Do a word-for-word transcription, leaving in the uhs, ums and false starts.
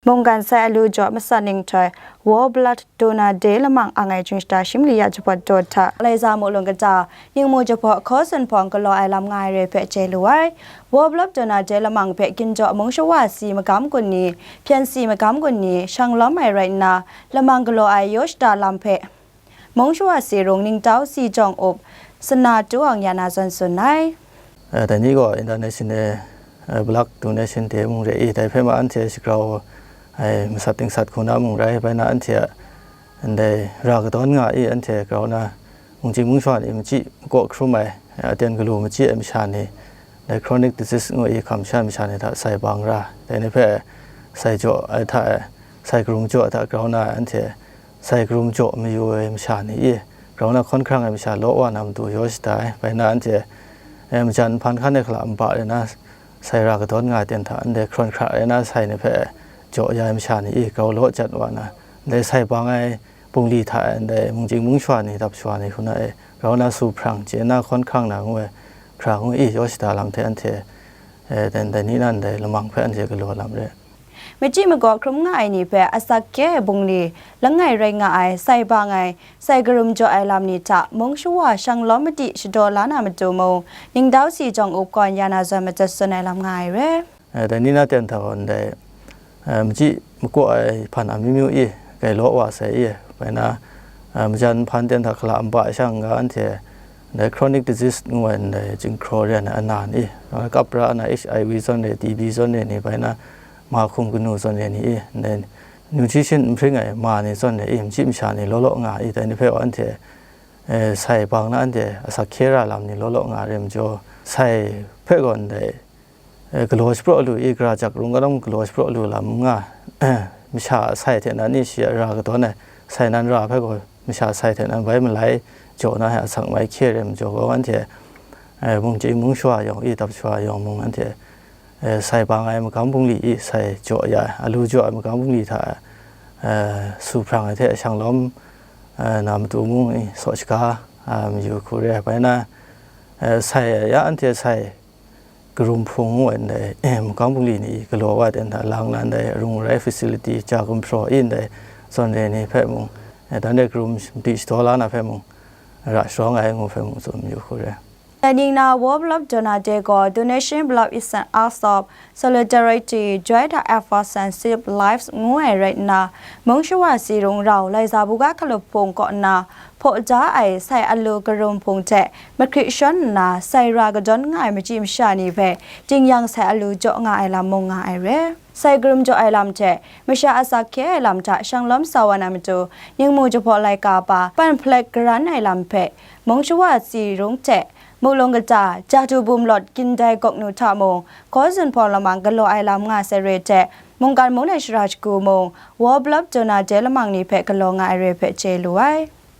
Mungkan sai alu jaw masat ning htoi World Blood Donor Day lamang ang ai jingshada shim li ya jahpawt daw hta, Laiza Muklung kata, Ningmu jahpawt hkaw zun hpawng galaw ai lam nga ai re hpe chye lu ai. World Blood Donor Day lamang hpe ginjaw mung shawa si magam gun ni, hpyen si magam gun ni, shang lawm ai rai nna, lamang galaw ai yaw shada lam hpe mung shawa si rung ningtau si jawng up, sana tu ang ya na zawn tsun ai. Eh, dai ni gaw International, eh, Blood Donation Day mung re i, dai hpe ma anhte shagrau ai masat dingsat hku na mung rai, bai na anhte a ndai ra kadawn nga i, anhte grau na mungchying mungshawa ni machyi makaw hkrum ai, eh, aten galu machyi ai masha ni, dai chronic disease ngu i hkam sha ai masha ni hta sai bang ra, dai ni hpe sai jaw ai hta e, sai karum jaw ai hta grau na ai anhte sai karum jaw mayu ai masha ni i, grau na hkawn hkrang ai masha law wa na matu yaw shada ai. Bai na anhte, eh, majan nhpan hkan e hkala nba rai na, sai ra kadawn nga ai ten hta ndai hkrawn hkra rai na sai ni hpe jaw ya ai masha ni i, grau law jat wa na, ndai sai bang ai bungli hta e ndai mungchying mungshawa ni, dap shawa ni hku na e, grau na su hprang, chye na hkawn hkrang na ngu ai hkra ngu i, yaw shada lam hte anhte, eh, dai, dai ni na ndai lamang hpe anhte galaw lam re. Machyi makaw hkrum nga ai ni hpe asak hkye ai bungli, langai rai nga ai, sai bang ai, sai karum jaw ai lam ni hta mung shawa shang lawm madi shadaw la na matu mung, ningtau si jawng up kawn ya na zawn matsat tsun ai lam nga ai re. Eh, dai ni na ten hta gaw ndai, eh, machyi makaw ai hpan amyu myu i, gailaw wa sai i, bai na, eh, majan nhpan ten hta hkala nba ai sha n-ga anhte, ndai chronic disease ngu ai ndai jinghkraw re ai ana ni, eh, kapra ana H I V zawn re, T B zawn re ni, bai na, ma hkum kanu zawn re ni i, ndai nutrition n hpring ai ma ni zawn re i, machyi masha ni law law nga i, dai ni hpe wa anhte, eh, sai bang na anhte asak hkye ra lam ni law law nga re majaw, sai hpe gaw ndai, eh, galaw shapraw lu i, gara jak rung kalam galaw shapraw lu lam nga, masha sai hte nan i shi a ra kadawn ai, sai nan ra hpe gaw masha sai hte nan bai malai jaw na ai asak mai hkye re majaw gaw, anhte, eh, mungchying mungshawa yawng i, dap shawa yawng mung anhte, eh, sai bang ai magam bungli i, sai jaw ya ai, alu jaw ai magam bungli hta, eh, su hprang ai hte shang lawm, eh, na matu mung i, saw shaga, ah, mayu hku re ai bai na, eh, sai ya anhte sai karum hpung ngu ai ndai, eh, magam bungli ni galaw wa ai ten hta lang na ndai arung arai facility, ja gumhpraw i ndai zawn re ni hpe mung, eh, dan de karum madi shadaw la na hpe mung, ra sharawng ai ngu hpe mung tsun mayu hku re. Dai ning na World Blood Donor Day gaw Donation Blood is an act of solidarity, join the efforts and save lives ngu ai rai nna, mung shawa si rung rau, Laiza buga hkalup hpung kaw nna, hpaw da ai sai alu karum hpung hte mahkrit shawn nna, sai ra kadawn nga ai machyi masha ni hpe dingyang sai alu jaw nga ai lam mung nga ai re. Sai karum jaw ai lam hte masha asak hkye ai lam hta shang lawm sa wa na matu, Ningmu jahpaw laika pa pan hpalek karan ai lam hpe, mung shawa si rung hte, Muklung kata, Jadu Bumlawt, Gyindai Gawknu hta mung, hkaw zun hpawng lamang galaw ai lam nga sai re hte, mungkan mung de shara shagu mung, World Blood Donor Day lamang ni hpe galaw nga ai re hpe chye lu ai.